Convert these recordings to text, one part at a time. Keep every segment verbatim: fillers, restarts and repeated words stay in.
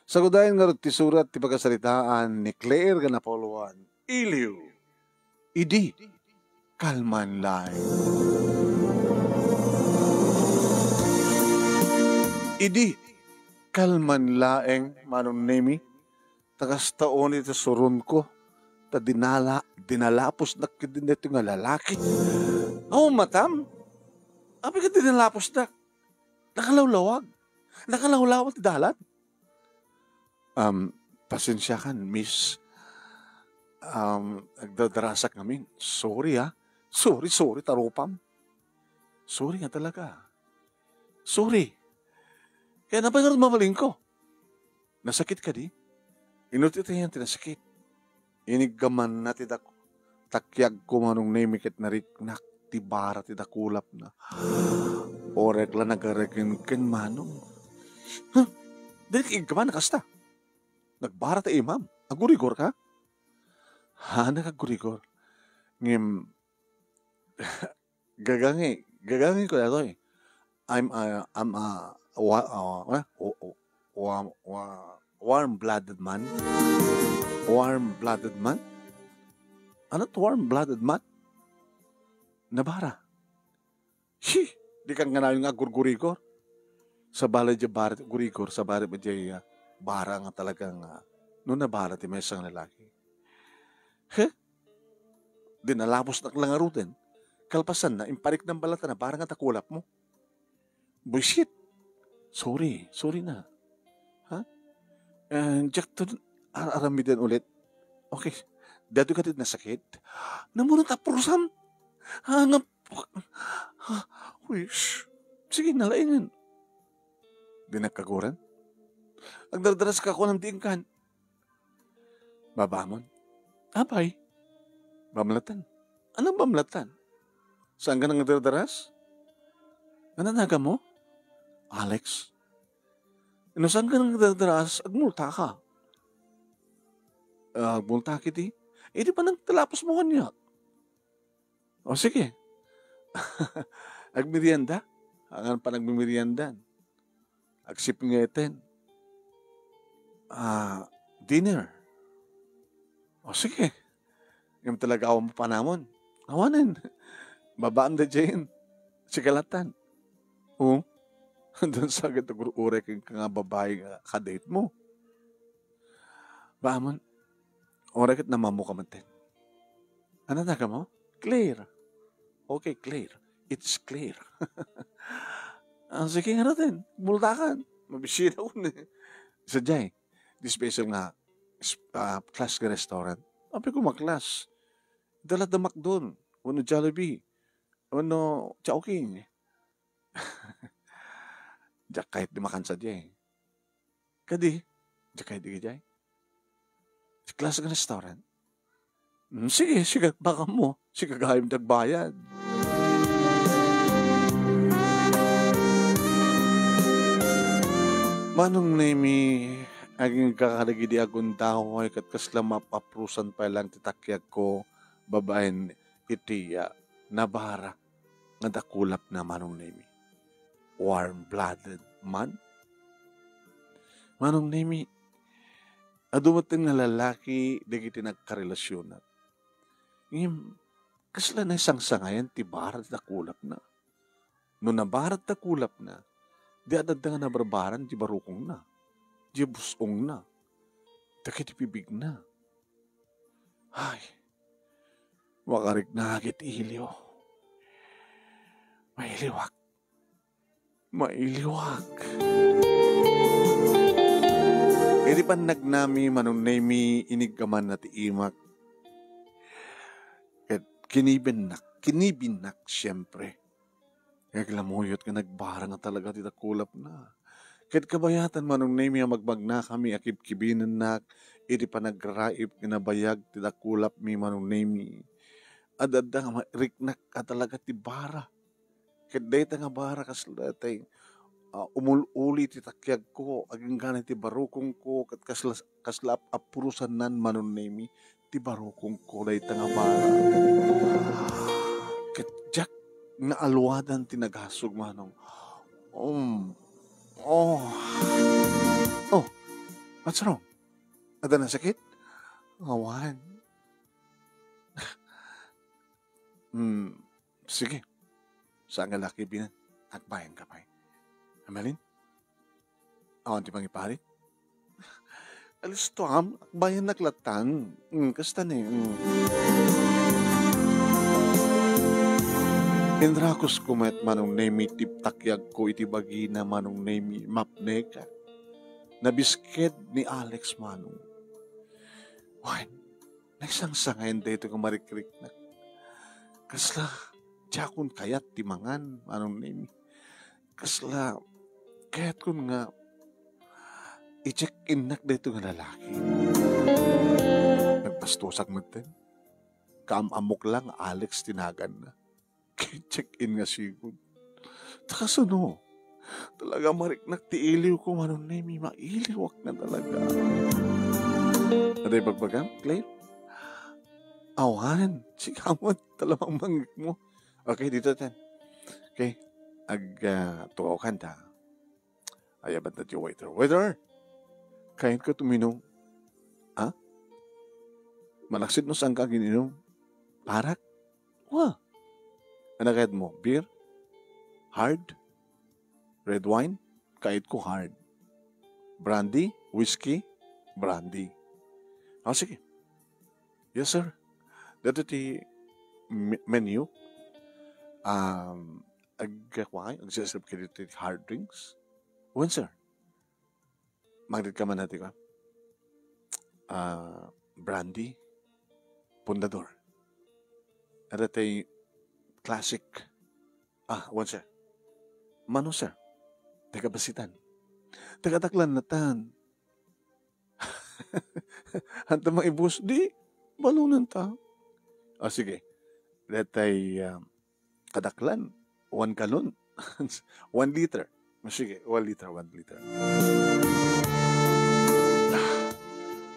Sagudayen ngarud ti surat ti pakasaritaan ni Claire nga napauloan, Iliw. Idi, kalman laeng. Idi, kalman laeng, Manong Nemi, ta kasta unay ti suronko, ta dinala, dinalapusnak ket daytoy nga lalaki. Aw, matam? Apay ket dinalapusnak? Nakalawlawag. Nakalawlawag ti dalan. Um, pasensiakan, miss. Um, nagdadarasak ngamin. Sorry, ah. Sorry, sorry, tarupam. Sorry nga talaga. Sorry. Kaya napay nga mabalin ko. Nasakit kadi? Inut itayan ti nasakit. Iniggamanna ti dak-, takiagko, Manong Nemi, ket nariknak ti bara ti dakulapna. Orek la nagarekenken, Manong. Huh? Dayta iggamanna kasta? Nagbara ti imam. Agurigor ka? Ha, nagagrigor. Ngem, gagangi, gagangi ko datoy. I'm a, I'm a, wa-, uh, wa-, wa-, wa-, warm-blooded man. Warm-blooded man? Ano to, warm-blooded man? Nabara. Shi! Di kan kanayon nga agurgurigor. Sabali diay bara ti gurigor, sabali met diay, ah, bara nga talaga nga, no, nabara ti maysa nga lalaki. He? Dinalapusnak la ngaruden. Kalpasanna, impariknam bala ta nabara nga dakulapmo. Buisit. Sorry, sorry na. Ha? Eh, diak to ar-, aramiden ulit. Okay. Daytoy kadi nasakit? Namuna ta pursam. Ha, nga, ha, wish. Sige, nalaingan. Di nagkaguran. Agdardaras ka kunam di ingkan. Babamon. Apay? Bamlatan. Anong bamlatan? Saan ka nang dardaras? Ano naga mo? Alex. No saan ka nang dardaras, agmulta ka. Ah, agmulta kiti? Idi pa nang talapos mo kanya. O sige. Agmerienda? Angan pa nagmemeriendan. Agsipngeten. Ah, dinner. O sige. Ngem talaga awan panamon. Awanen. Babaam da diayen. Sigalatan. O. Don sa agat agur-uray ken ka nga babae nga kadate mo. Baamon. Uray ket namammo ka met. Ano taga mo? Clear. Okay, clear. It's clear. Ah, sige nga natin. Multakan. Mabisita ko ni. Sa jay, this special nga, s-, ah, class nga restaurant. Apay ko maklas. Dala da McDo. Wano Jollibee. Wano Chowking. Diak kayat di makan sa jay. Kadi, diak kayat di jay. Sa class nga restaurant. Hmm, sige, sige, baka mo. Sige, gayam dagbayad. Manong Nemi, aging kakarigi di agundaway ket kasla maap-aprusan pay lang ti takiag ko babaen iti, ah, nabara nga dakulap na Manong Nemi. Warm-blooded man. Manong Nemi, adu met nga lalaki dagiti nagkarelasionak. Ngem, kasla naisangsangayan ti bara ti dakulapna. No nabara ti dakulapna, di adda nga nabarbaran ti barukongna, ti bus-ongna, dagiti bibigna. Ay, makariknak iti iliw. Mailiwak. Mailiwak. Iti pannagnami, Manong Nemi, iniggamanna ti imak. Ket kinibennak, kinibinnak, siyempre. Aglamuyot nga nagbara nga talaga ti dakulapna. Ket kabayatan, Manong Nemi, a magmagnakami a kibkibinennak iti panagraib nga nabayag ti dakulapmi, Manong Nemi. Ad-adda nga mariknak a talaga ti bara. Ket dayta nga bara kasla tay, ah, umul-uli ti takiagko, agingga ti barukongko, ket kasla, kasla ap-, aprusannan, Manong Nemi, ti barukongko dayta nga bara. Ket diak nga aluadan ti nagasug, Manong. Um, oh. Oh. What's wrong? Adda nasakit? Awan. Hmm, sige. Saan nga laki binan? Agbayan ka pay. Amalin? Awan ti mangiparit? Alisto, am? Agbayan nak latan. Hmm, kasta ni. Hmm. Inrakos ko met Manong Nemi ti takyag ko iti bagina Manong Nemi, mapneka. Nabisked ni Alex Manong. Wen, nagsangsangayan daytoy nga marikriknak. Kasla, diakon kayat ti mangan, Manong Nemi. Kasla, kayatkon nga i-check-innak daytoy nga lalaki. Nagbastosak metten. Kaam-ammok la nga Alex ti naganna. Check-in nga sigud. Ta kasano? Talaga mariknak ti iliw ko, Manong Nemi, mailiwak nga talaga. Ano yung bagbagam, Claire? Awan, sika mo, talamang mangik mo. Okay, dito ten. Okay, ag, ah, tukaw kanta. Ay, abad na ti waiter. Waiter! Kain ka tuminom. Ha? Malaksid no saan ka gininom? Arak? Wa. Ano kayat mo? Beer? Hard? Red wine? Kayat ko hard. Brandy? Whiskey? Brandy. Ah, sige. Yes, sir. Dito ti me-, menu. Um, ag-, kuwan, agsiserve kayo dito ti hard drinks? Wen, sir. Magdit ka man natin ka? Ah, brandy, pundador. Ada tay classic. Ah, wan, sir. Mano, sir? Taga Basitan. Taga Daklan na tan. Anta maibus, di, balunan ta. O, sige. Datay, ah, kadaklan, one gallon. One liter. Sige, one liter, one liter.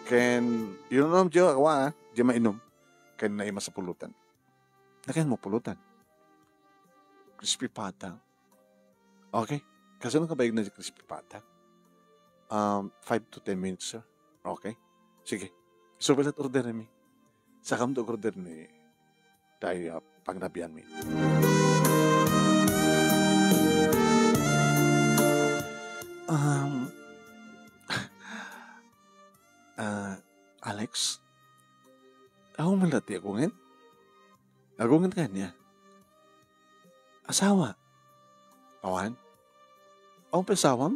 Ken, yun lang, Joe, ako, ah, di mainom. Ken naima sa pulutan. Nakan mo pulutan. Crispy pata. Okay. Kasano ka ba yung crispy pata? Um, five to ten minutes, sir. Okay. Sige. So, balat order mi. Sakam to order ni tayo, ah, pangrabian mi. Um, ah, Alex? Awan man la ti agungen? Agungen kaniak. Asawa? Awan. Awan pay asawam?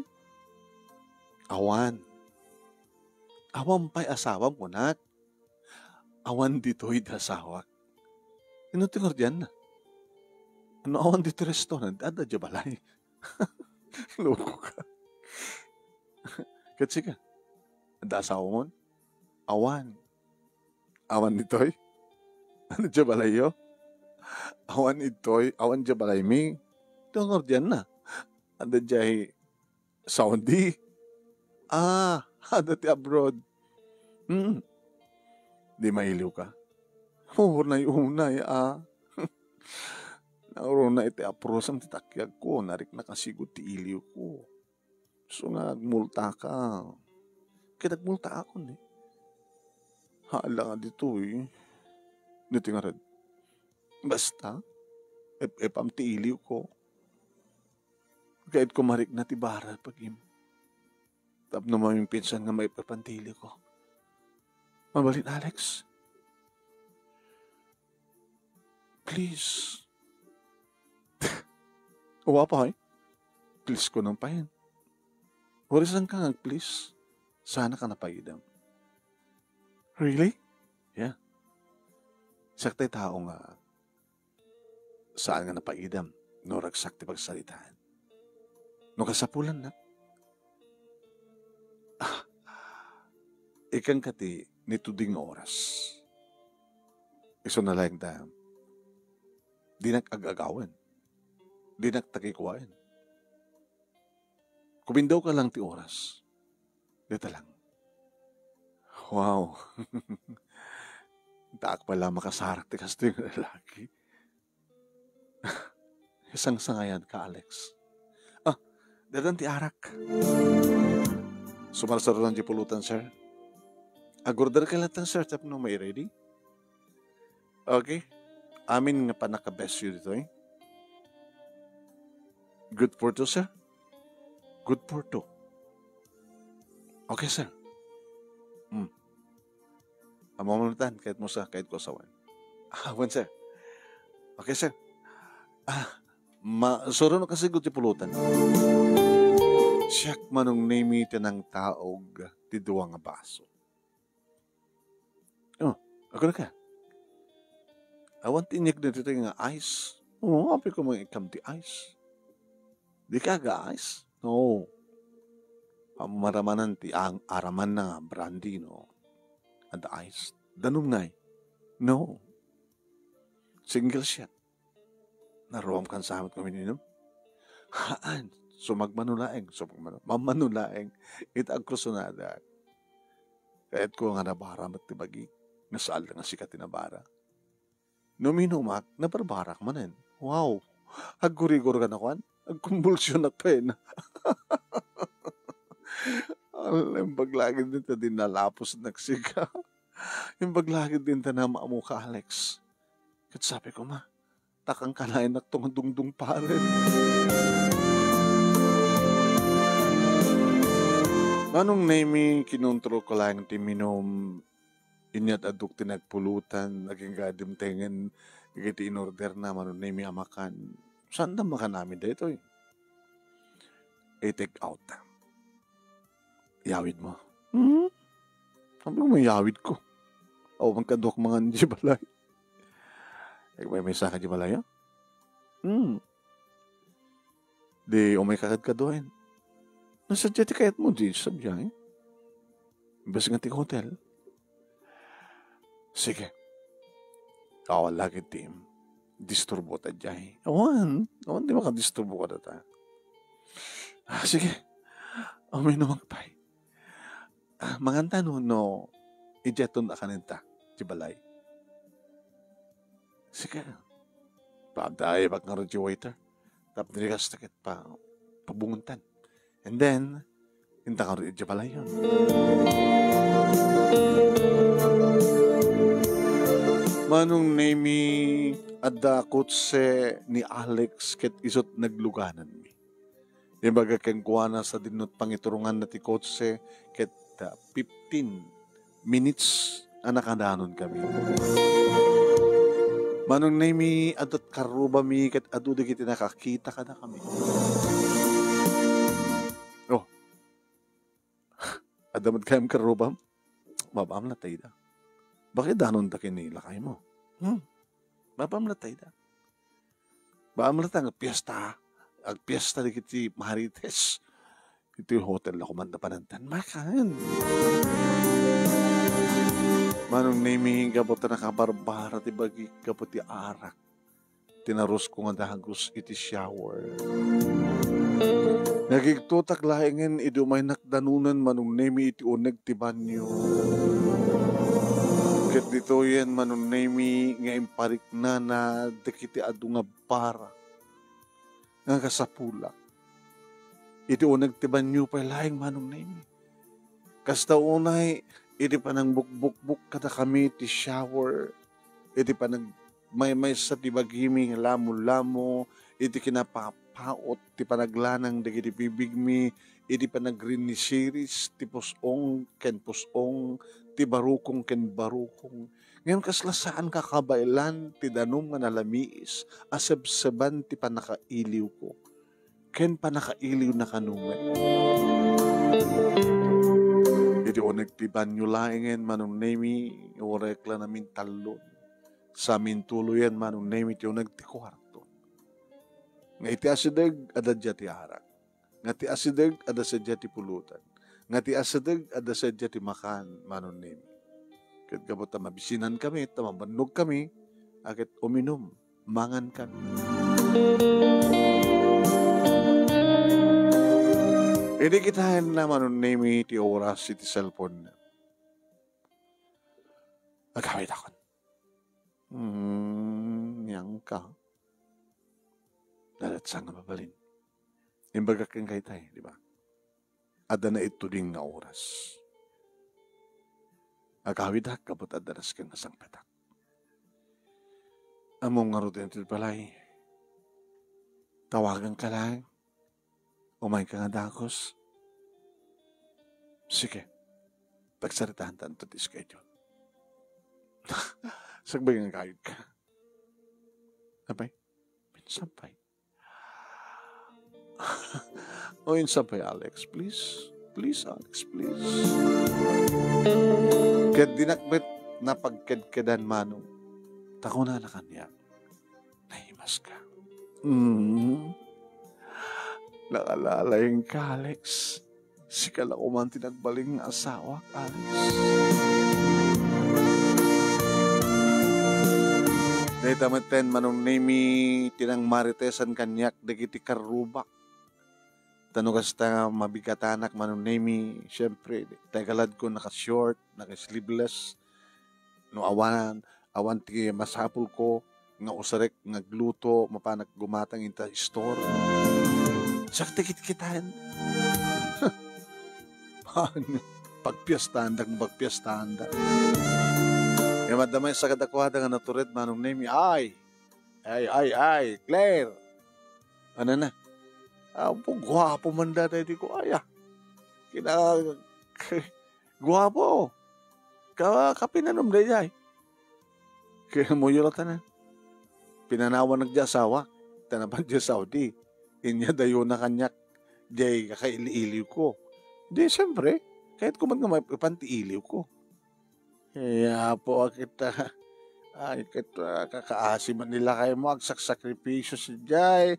Awan. Awan pay asawam, kunak. Awan ditoy ti asawak. Ino ti ngardianna? No awan ditoy restaurant, adda diay balay. Loko ka. Ket sika, adda asawamon? Awan. Awan ditoy? Ano diay balayyo? Awan ditoy, awan diay balaymi. Ino ngardianna? Adda diay Saudi. Ah, adda ti abroad. Hmm. Di mailiw ka? Unay-unay, ah. Nauruna iti aprosam ti takyag ko, nariknak a sigud ti iliw ko. So nga agmulta ka. Ket agmulta akon, eh. Hala nga ditoy. Ditoy nga red. Basta, ep-epam ti iliw ko. Kayat ko marikna ti bara, pagim. Tapno mamingpinsan nga maip-ipan ti iliw ko. Mabalin, Alex? Please. Wa pay. Please ko nang payen. Urisan ka nga, please. Sana ka napaidam. Really? Yeah. Siak tay tao nga saan nga napaidam no ragsak ti pagsaritaan. No kasapulanna, ah, ikkan ka ti nituding nga oras. Isu na laeng ta, dinak ag-agawen. Dinak takikuaen. Kumindaw ka lang ti oras. Dita lang. Wow. Daak pay la makasarak ti kastoy nga lalaki. Sangsangayan ka, Alex. Ah, dadan ti arak. Sumarsaruan ti pulutan, sir. Ag-order ka latta, sir, tapno ma-ready. Okay. Amin nga pannaka-best you ditoy. Good for two, sir. Good for two. Okay, sir. Hmm. Amo man tan, kahit mo sa, kahit ko sawan. Awan, sir. Okay, sir. Ah, ma-, suro no kasi ti pulutan. Siak Manong Nemi ti nangtaog ti dua nga baso. Oh, ako na ka. Awan ti inyag na dito nga ice. Oo, apay ko mga ikam ti ice. Di ka ga ice? No. Maramanan ti ang araman na nga brandy, no? And ice. Danum ngay. No. Single shot. Naruam kan samot kami ninum. Haan. Sumagmano laeng. Sumagmano. Mamano laeng. Ita agkursunada. Kayat ko nga nabara met ti bagi. Nasal nga sikat ti nabara. No minumak, nabarbarak manen. Wow! Aggurigor ka na kuan? Agkumbulsionak pa yun. Al-, imbag lagi din ta din nalapos nagsika. Imbag lagi din ta namamu ka, Alex. Ket sabi ko, "Ma, takang kanayon nakto nga dungdung paren." Manong Nemi, kinontrol ko laeng ti minum. Inyat aduk ti nagpulutan, agingga dimtengen dagiti inorderna, Manong Nemi a makan. Saanda makan amin daytoy? I-take out. Yawid mo. Hmm? Sabi ko, mayawid ko. Awan kaduak mangan di balay. Ay, may, may saka di balay, ah? Hmm. Di, umay ka kadkaduain. Nasadya ti kayat mo, di sadya, eh. Imbes nga ti hotel. Sige. Awan lagi ti disturbo ta jay. Awan. Awan ti makadisturbo kada ta. Ah, sige. Uminom pay. Ah, manganta no, no, idiaton a kanenta, ti balay. Sige. Padaybak nga ti waiter. Tapno di kas takit pa, pabunguntan. And then, inta nga rin iti balayon. Manong Nemi, adda kotse ni Alex ket isut naglugananmi. Ibaga kenkuana sa dinno ti pangituronganna ti kotse ket, ah, fifteen minutes a nakadanon kami. Manong Nemi, adda ti karrubami ket adu dagiti nakakita kadakami. Oh. Adda met kayam karrubam? Mabam na tayo da. Bakit danon da kini lakay mo? Hmm? Mabam na tayo da. Baka mo lang agpiesta, agpiesta dagiti Marites. Iti hotel na kuman da panantan. Makan. Manong Nemi, gapu ta nakabarbara ti bagik gapu ti arak. Tinarus ko nga dagus iti shower. Nagigtotak laengen idi umaynak danunan Manong Nemi iti uneg ti banyo. Ket ditoyen Manong Nemi nga impariknana dagiti adu nga bara nga kasapulak. Iti uneg ti banyo pay laeng Manong Nemi. Kasta unay, iti panangbukbukbok kadakami ti shower, iti panag-, maymaysa ti bagimi nga lamo-lamo, iti kinapapaot ti panaglanang dagiti bibigmi, iti panagrinisiris ti pus-ong ken pus-ong, ti barukong ken barukong. Ngem kasla saanka kabaelan ti danum nga nalamiis a sebseban ti pannakailiwko ken pannakailiw na kano met. Iti uneg ti banyo laengen Manong Nemi, uray la namintallon. Sa mintuloyen Manong Nemi ti uneg ti kuarto. Nga iti asideg, adda dia ti arak. Nga ti asideg, adda sadiay ti pulutan. Nga ti asideg, adda sadiay ti makan, Manong Nemi. Ket gapu ta mabisinankami, ta mabannogkami, a ket uminum, mangankami. Idi kitaenna Manong Nemi ti oras iti cellphone-na. Agawidakon. Hmm, niangka. Dadatsa nga mabalin. Imbagak kenka itay, di ba? adda naituding nga oras. Agawidak gapu ta adda nasken nga sangpetak. Ammom ngarud daytoy balay. Tawaganka laeng. Umayka nga dagus. Sige. Pagsaritaanta ti schedule. Sakbay nga agawidka. Apay? Minsan pay. O, insan pay, Alex, please. Please, Alex, please. Ket dinak met napagkedkedan, Manong. Ta kunana kaniak, "Naimaska." Mm. Nakalalayka, Alex. Sika la koman ti nagbalin nga asawak, Alex. Dayta metten, Manong Nemy, ti nangmaritesan kaniak dagiti karrubak. Ta no kasta, mabigatanak, Manong Nemy, siempre, tagaladko naka-short, naka-sleeveless. No awan, awan ti masapulko nga usarek nga agluto, mapanak gumatang ita store. Siak ti kitkitaen. Pagpiestaanda, pagpiestaanda. Nga madamay sa kadakuada nga natured, Manong Nemy, ay, ay, ay, ay, Claire. Ano na? Apo, guwapo man dati, di ko, ay, ah. Kina-, guwapo. Ka-, kapinanom daydiay. Kaya mo yun tanan. Pinanawan nagdi asawa. Tanapan di Saudi. Inya dayo na kanyak. Di kakaili-iliw ko. Di, siyempre. Kahit kuman nga may ipan ti iliw ko. Kaya po, kita, ay, kita, kakaasi man nila kayo mo, agsaksakripisyo si Jay,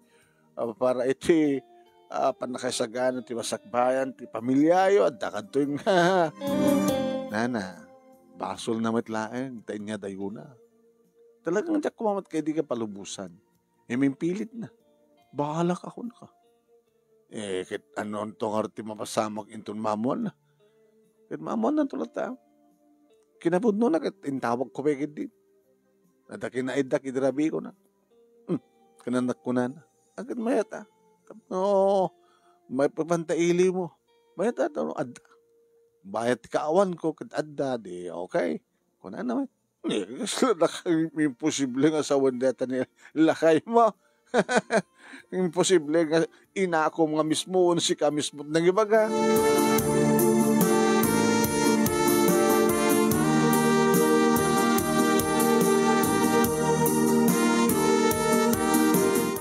ah, para iti, ah, panakaisagana ti masakbayan ti pamilyayo, adda kadto nga. Nana, basol na met laeng, ta inya dayuna. Talagang diak kumamat kay di ka palubusan. Imimpilit na. Bahala ka, kun ka. Eh, ket anonto ngarud ti mapasamak inton maammoanna? Ket maammoanna to latta. Kinapudnona ket intawagko pay ketdi. Adda kinaiddak idi rabiikona. Hmm, kinanakkunana. Agad mayat, ah. No, may pagpantaili mo. Mayat, ah, no, adda. Bayat ti kaawan ko, ket adda, di okay. Kunana met. Eh, kasla dakay imposible nga asawan dayta ni lakay mo. Imposible nga inakom nga mismo, sika mismo nangibaga.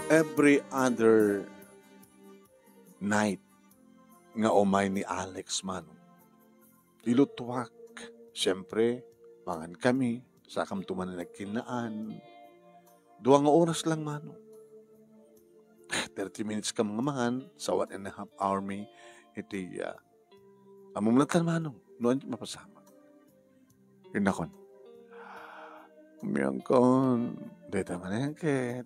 Every other night nga umay ni Alex, Manong, ilutuak. Siyempre, mangan kami. Sakam tuman a nagkinnaan. Dua nga oras lang, Manong. Thirty minutes kam nga mangan, sa one and a half hour mi iti, ah, ammom latta, Manong, no ania ti mapasamak. Innakon. Umiangkon. Dayta manen ket.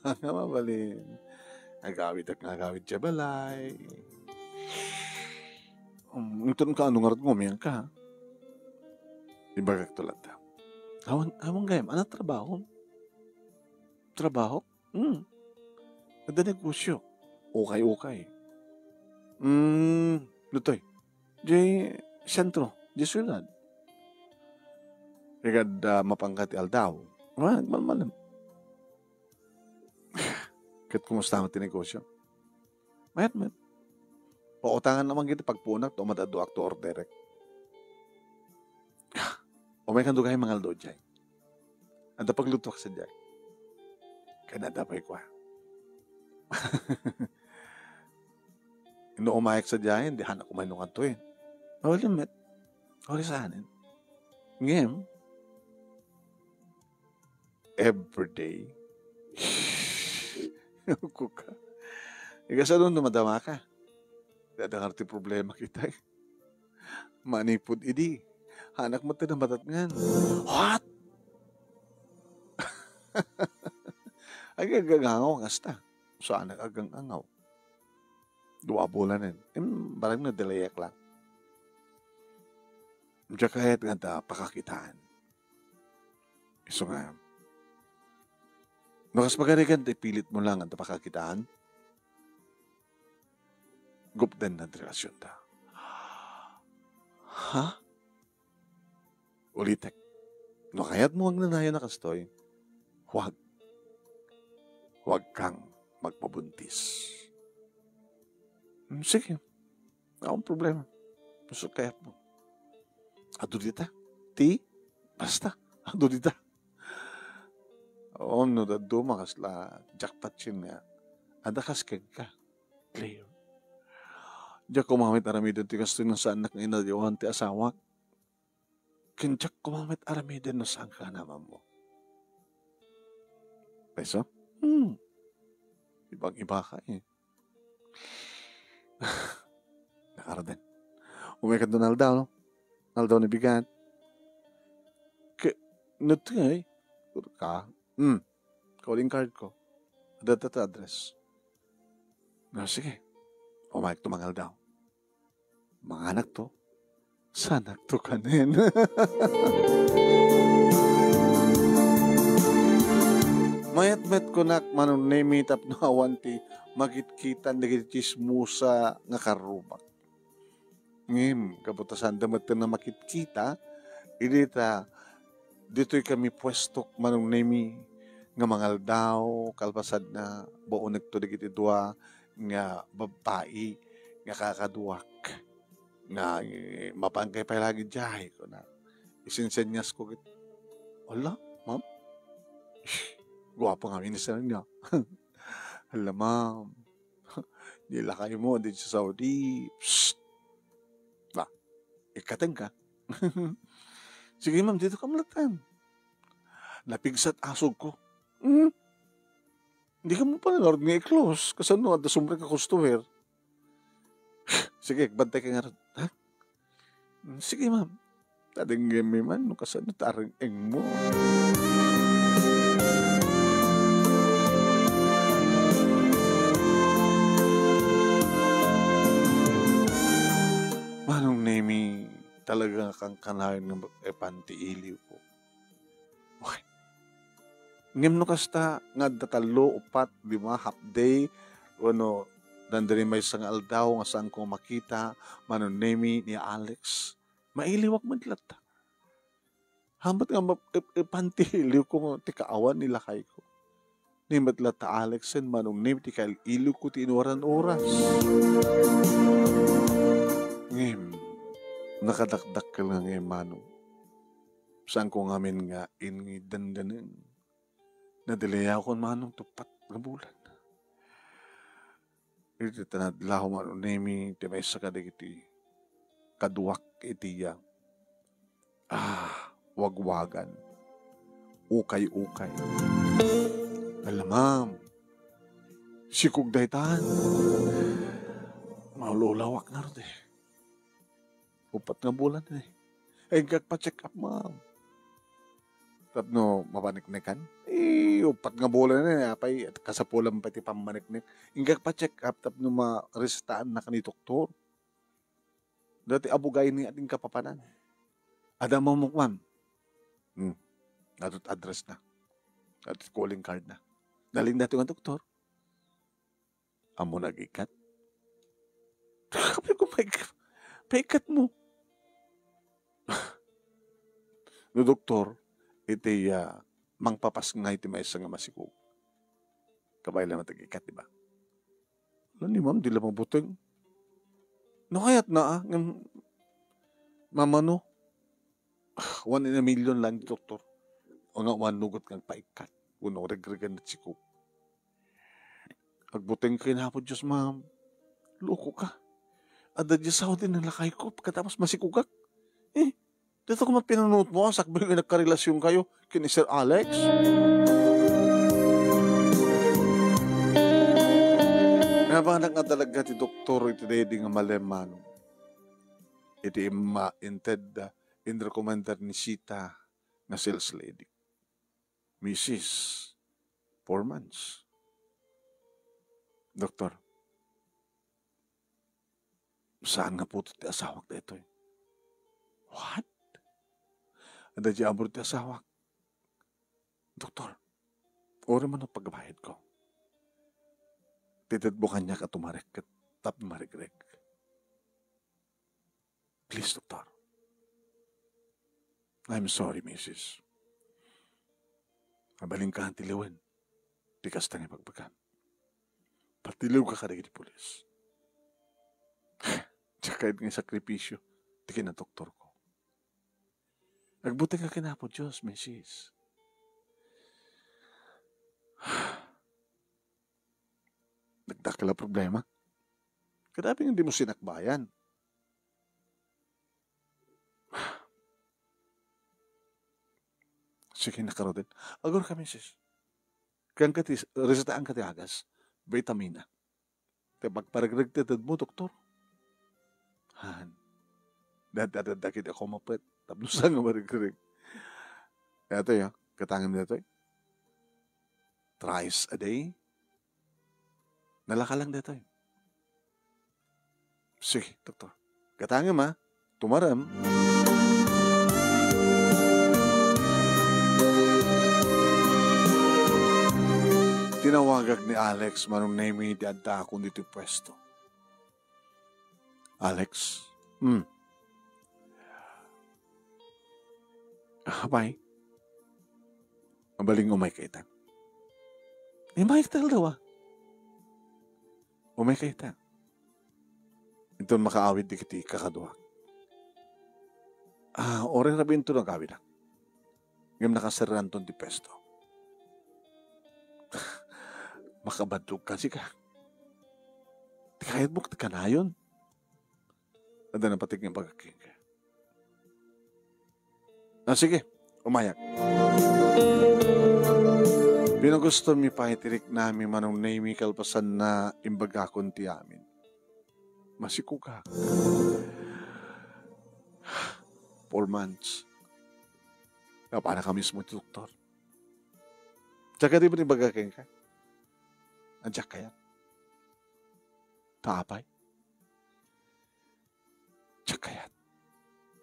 Nga mabalin. Agawid ak nga agawid ti balay. Um, inton kaano ngarud nga umiangka? Ibagak to latta. Awan, awan gayam, ano trabaho? Trabaho? Hmm. Adda negosyo. Okay, okay. Hmm, ditoy. Di sentro, di syudad. Ikad, ah, mapangka ti aldaw. Right, malmalem. Ket kumusta met ti negosyo? Mayat met. Pautangan naman giti pagpunak, ta umad-adduak to orderek. Umay kan dugay mangaldo jay. Adda paglutuak sadiay. Ken adda pay kua. No umayak sadiay, di hanak umay no kantoy. Mabalin met. Uri saanen. Ngem, everyday. Kuka. Ikasano no madama ka? Dada nga ti problema kita, eh. Manipud idi. Hanak met ti namatatngan. What? Agagangaw kasta. Saanak agangangaw. Dua bulanen. Im, barang na delayak lang. Diak kayat nga ta pakakitaan. Isu nga, no kas pagarigan ti pilit mo lang nga ta pakakitaan, gupden na ti relasyon ta. Ha? Ulitek, no kayatmo agnanayon a kastoy, huwag. Huwag kang magpabuntis. Hmm, sige. Awan problema. Basta kayatmo. Adu dita. Ti? Basta. Adu dita. Oo, no, dadduma kasla jackpot yun nga. Adda kas kenka. Clear. Diak koma met aramiden ti kastoy no saannak nga inadioan ti asawak. Ken diak koma met aramiden no saan ka nga namammo. Payso? Hmm. Ibang-iba ka eh. Nakarden. Umay kadto nga aldaw, no? Aldaw ni bigat. Ke, nutngay. Ka. Hmm. Calling card ko. Adda ta address. No, sige. Umayek to mangaldaw. Manganak to. Sanak to kanen. Mayat met kunak Manong Nemi tapno awan ti makitkitan dagiti chismosa nga karrubak. Ngem, kabutasan da met nga makitkita, idi ta ditoy kami puestok Manong Nemi nga mangaldaw, kalpasanna, baonekto dagiti dua nga babbai nga kakaduak. Nga, eh, mapankay pay lagi diay, kuna. Isinsenyas ko ket, "Ala, ma'am? Guapo nga minister niya." "Ala, ma'am. Ni lakay mo, di sa Saudi." Psst! Ba, ikateng ka? "Sige, ma'am, dito ka malatan." Napigsat asog ko. Hmm? Di ka mo pa ngarud nga i-close. Kasano adda sumrek nga customer? Sige, bantay ka ngarud. Ha? Hmm, sige, ma'am. Tadenggem mi man, no kasano tareng-eng mo. Manong Nemi, talaga nga kankanayon nga mag-epan ti iliw ko. Uy. Ngem no kasta nga adda tallo, upat, lima, half day, wenno dandani maysa nga aldaw nga saanko makita, Manong Nemi, ni Alex, mailiwak met latta. Hamat nga map-, ep-, epan ti iliw ko ti kaawan ni lakay ko. Ni met latta Alex ken Manong Nemi ti kail-iliw ko ti inuran oras. Ngem, nakadakdakkel nga ngem, Manong. Saanko ngamin nga indandaneng. Nadelayaw kon Manong ti uppat nga bulan. Iti tanadlaw Manong Nemi ti maysa kadagiti kaduak iti iya. Ah, wagwagan. Ukay-ukay. Ala, ma'am. Sikog daytan. Maululawak ngarud eh. Uppat nga bulan eh. Ay, inggak pa-check up, ma'am. Tapno mapaniknekan? Eh, uppat nga bulan eh. Apay, kasapulan pay ti pammaniknek. Inggak pa-check up tapno maresetaannak ni doktor. Dati abugay ni ating kapapanan. Adda mamukman. Hmm. Adto't address na. Adto't calling card na. Nalin dati nga doktor. Ammom nga agikkat? Sabi ko, "Paik-, paikkat mo." No doktor, iti, ah, mangpapasngay ti maysa nga masikog. Kabay laeng met agikkat, di ba? Ala ni ma'am, di la mabuteng. No kayatna, ah, ngem mamano? Ah, one in a million lang, doktor. O nga, one nugot nga agpaikkat. Wenno regregan ti sikog. Agbuteng kayo na po, Diyos, ma'am. Loko ka. Adda Diyos ako din ang lakay ko. Pagkatapos masikugak. Eh, dito ko man pinunot mo, sakbay nga nagkarelasyon kayo. Kini Sir Alex. Nabanak nga talaga ti doktor iti daydi nga malemano. Iti imma inted, ah, inrekomendar ni Sita nga sales lady. Misis, four months. Doktor, saan nga puto ti asawak daytoy? What? Adda di abroad ti asawak. Doktor, uri man ang pagbayad ko. Titid mo kanya ka tumarek ket tap maregreg. Please, doktor. I'm sorry, misis. Mabalinka ti liwen ti kasta nga ibagbagam. Patiliwka kadagiti pulis. Diak kayat nga isakripisio ti kinadoktorko. Agbutengka ken Apo Dios, misis. Nagdakkel a problema. Kadapay nga dimo sinakbayan. Sige, nakarudet. Agurka, misis. Kayatko ti, resetaanka ti agas. Vitamina. Ti pagparegreg ti tedmo, doktor. Han. Dati, dati, dati, ako mapet. Tapno sa nga maregreg. Datoy, ah. Katangem datoy. Thrice a day. Nalaka lang datoy. Sige, doktor. Katangem, ah. Tumarem. Tinawagak ni Alex manong Nemi ti addaakon ditoy puesto. Alex? Hmm. Apay? Mabalin nga umayka itan. Imayka taldawa. Umayka itan. Inton makaawid dagiti kakaduak. Ah, uray rabii inton agawidak. Ngem nakaserranton ti puesto. Makabadlogka, sika. Ti kayatmo ti kanayon. Adda napateg nga imbagak kenka. Ah, sige, umayak. Pinagustomi pay ti riknami manong Nemi kalpasanna imbagakon ti amin. Masikog. Four months. Napanaka mismo ti doktor. Diak kayat ti imbagak kenka. Diak kayat. Ta apay? Diak kayat.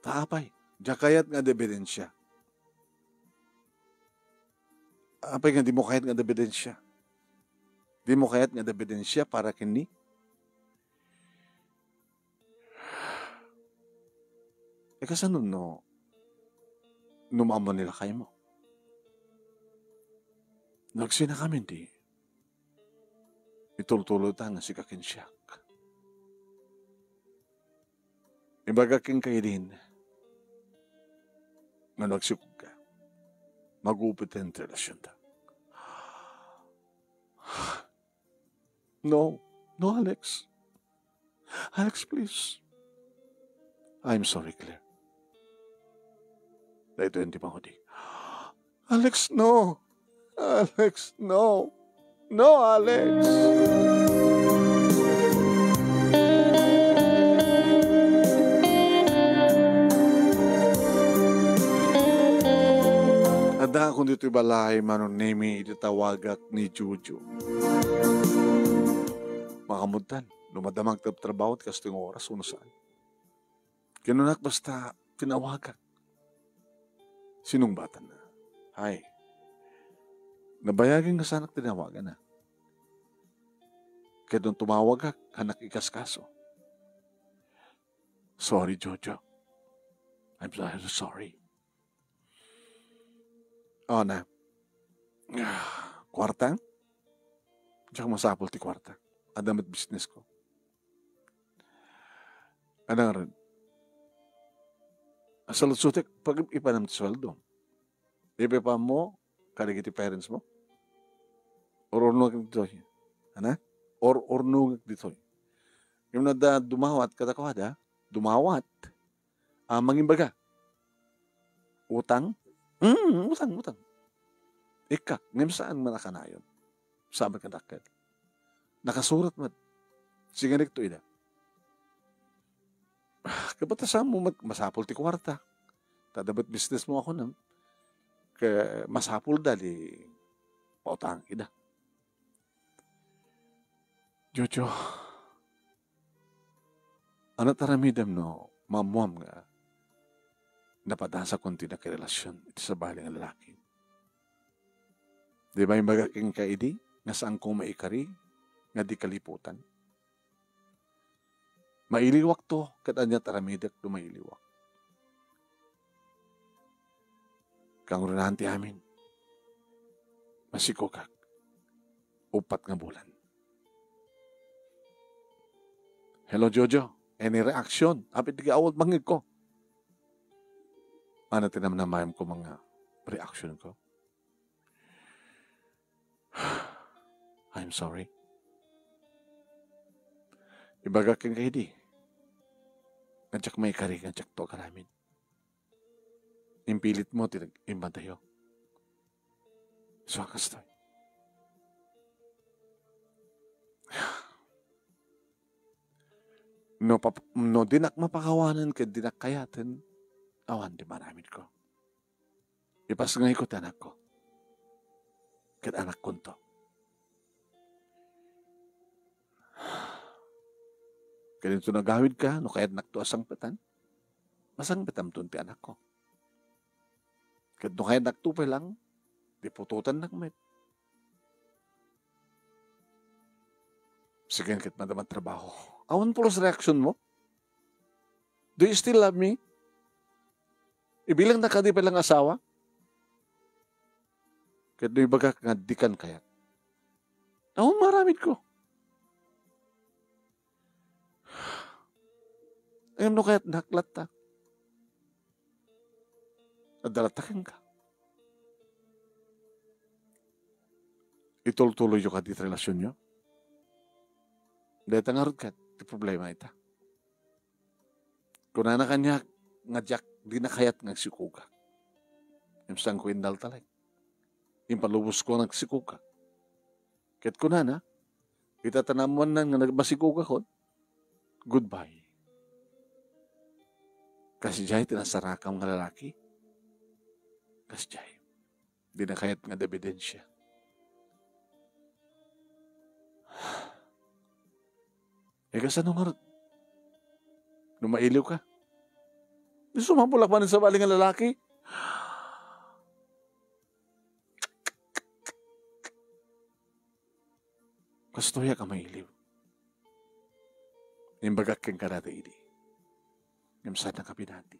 Ta apay? Diak kayat nga adda ebidensia. Apay nga dimo kayat nga adda ebidensia? Dimo kayat nga adda ebidensia para kenni? E, kasano no, no maammo ni lakaymo? Nagsinakamin ti itultuloyta nga sika ken siak. Imbagak kenka idin nga no agsikogka, magupiten ti relasionta. No. No, Alex. Alex, please. I'm sorry, Claire. Daytoy ti maudi. Alex, no. Alex, no. No, Alex. Addaakon ditoy balay, manong Nemi, idi tawagak ni Jojo. Makaammotan no madamag ti trabahot kastoy nga oras wenno saan. Kinunak basta tinawagak. Sinungbatanna. Hay. Nabayagen nga saanak tinawagan, a. Ket no tumawagak, haannak ikaskaso. Sorry, Jojo. I'm so, I'm so sorry. O, na. Kuarta? Diak masapul ti kuarta. Adda met businessko. Ania ngarud? Saludsodek, pag ipanam ti sueldo. Ipaipammo kadagiti parentsmo? Or-urnongek ditoy. Ania? Or-urnongek ditoy. Ngem no adda dumawat kadakuada, dumawat. A, mangimbaga. Utang? Mm, utang, utang. Ikka, ngem saan man a kanayon. Saan met kadakkel. Nakasurat met. Singanikto ida. Kabatasanmo met, masapul ti kuarta. Ta adda met businessmo a kunam. Ket masapulda ti pautangek ida. Jojo, ania ti aramidem no maammuam nga napadasakon ti nakirelasion iti sabali nga lalaki? Di ba imbagak kenka idi nga saanko maikari nga di kaliputan? Mailiwakto, ket ania ti aramidek no mailiwak? Nangrunaan ti amin. Masikogak. Uppat nga bulan. Hello, Jojo. Any reaction? Apit di awal bangig ko. Ano ti namnamayan ko mga reaction ko? I'm sorry. Ibaga ken kaydi. Nga diak maikari, nga diak to agaramin. Impilit mo ti nag-, imbatayo. So, kastoy. No, pap-, no dinak mapakawanen ken dinak kayaten, awan ti maramid ko. Ipasngay ko ti anakko. Ket anakkonto. Ket inton agawidka, no kayatnakto a sangpetan, masangpetamton ti anakko. Ket no kayatnakto pay lang, di putotannak met. Sige, ket madama trabaho. Awan pulos reaction mo? Do you still love me? Ibilangnak kadi pay lang asawa? Ket no ibagak nga dikan kayat, awan maramid ko. Ngem no kayatnak latta, adda latta kenka. Itultuloyyo kadi ti relasionyo? Dayta ngarud ket ti problema ita. Kunana kaniak nga diak, dina kayat nga agsikogak. Ngem saanko indaltalek. Impalubos ko nga agsikogak. Ket kunana, ita ta naammoannan nga nag-, masikogakon, goodbye. Kasdiay ti nasarakam nga lalaki. Kasdiay. Dina kayat nga adda ebidensia. Eh, kasano ngarud? No mailiw ka? Di sumambulak man sa bali nga lalaki? Kastoyak a mailiw. Imbagak kenka dayta idi. Ngem saan a kapinati.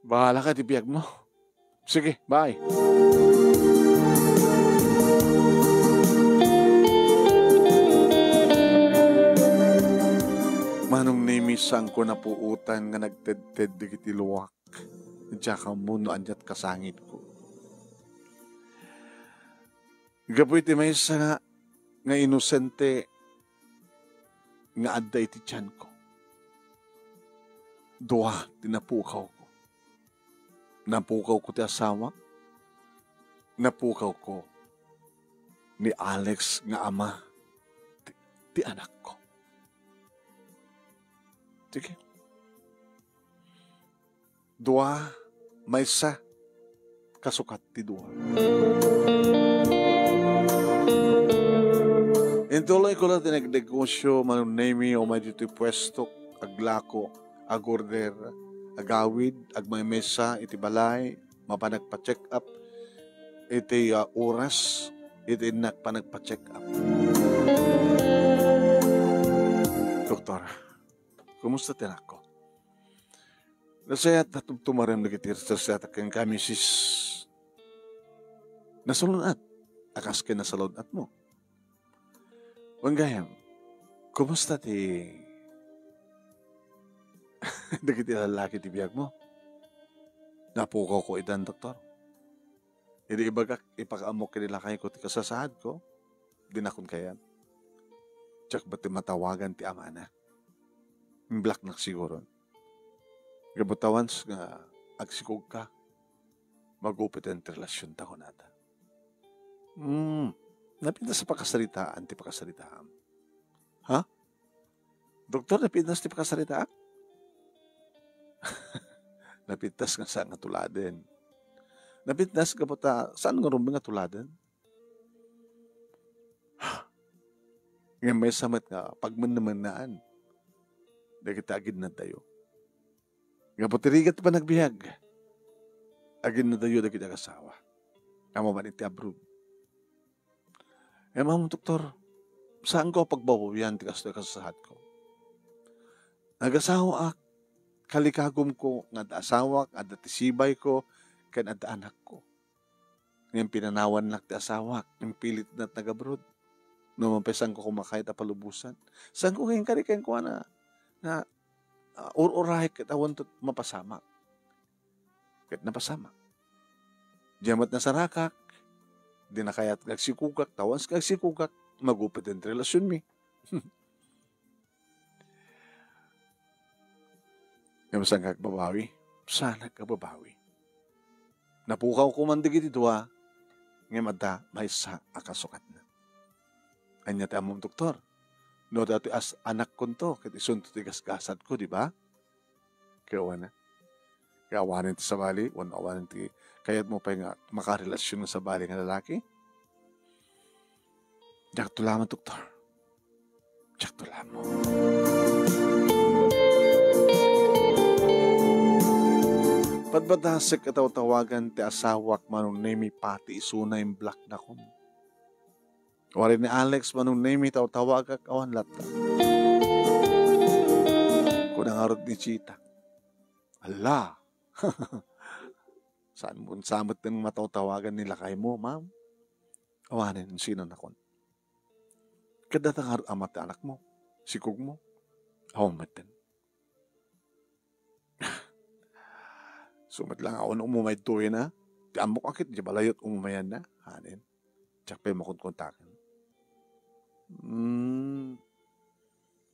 Bahala ka ti biag mo. Sige, bye. Manong Nemi, saanko napuotan nga nagtedted dagiti luak. Diak ammo no aniat kasangitko. Gapu iti maysa nga, nga inosente nga adda iti tianko. Dua ti napukawko. Napukawko ti asawak. Napukawko ni Alex nga ama ti, ti anakko. Sige. Dua, maysa, kasukat ti dua. Intuloyko la ti nagnegosio, Manong Nemi, umay ditoy puestok, aglako, agorder, agawid, agmaymesa iti balay, mapan agpa-check up iti, ah, oras, iti innak panagpa-check up. Doktor, kumusta ti anakko? Nasayaat a tumtumarem dagiti research data kenka, misis. Nasalun-at a kas ken nasalun-atmo. Wen gayam, kumusta ti dagiti lalaki ti biagmo? Napukawko itan, doktor. Idi ibagak, ipakaammok ken ni lakayko ti kasasaadko, dinakon kayat. Diak met matawagan ti amana. Imblaknak siguro. Gapu ta once nga agsikogka, magupiten ti relasionta, kunata. Hmm, napintas a pakasaritaan ti pakasaritaam. Ha? Doktor, napintas ti pakasaritaak? Napintas nga saan nga tuladen. Napintas gapu ta saan nga rumbeng nga tuladen. Ngem maysa met nga pagmennemenaan dagiti aginnadtayo. Gapu ti rigat ti panagbiag, aginnadtayo dagiti agasawa a mapan iti abroad. Ngem ammom, doktor, saanko a pagbabawian ti kastoy a kasasaadko. Nagasawaak, kalikagumko nga adda asawak, adda ti sibayko, ken adda anakko. Ngem pinanawannak ti asawak, impilitna ti nagabroad. No mapasanko koma kayat a palubosan. Sanko ngem kadi kenkuana nga, ah, ur-uray ket awan to mapasamak. Ket napasamak. Diay met nasarakak, di na kayat nga agsikogak, ta once nga agsikogak, magupit ti relasionmi. Ngem saan nga agbabawi? Saan nga agbabawi? Napukawko man dagiti dua, ngem adda maysa a kasukatna. Ania ti ammom, doktor? No daytoy as-, anakkonto, ket isunto ti gasgasatko, di ba? Ket wen, ket awanen ti sabali, wenno awanen ti kayatmo pay nga makarelasion nga sabali nga lalaki? Diakto laeng, doktor. Diakto laeng. Padpadasek a tawtawagan ti asawak, Manong Nemi, pati isuna imblocknakon. Wari ni Alex, Manong Nemi, tawtawagak, awan latta. Kuna ngarud ni Chita. Ala! Saan mo sa met nga matawtawagan ni lakaymo, ma'am? Awanen, sinonakon. Ket dayta ngarud ama ti anakmo, sikogmo? Awan metten. Isu met laeng, awan umumay daytoyen a. Ti ammok a ket idiay balayyo ti umumayanna. Anen. Diak pay makonkontaken. Hmm.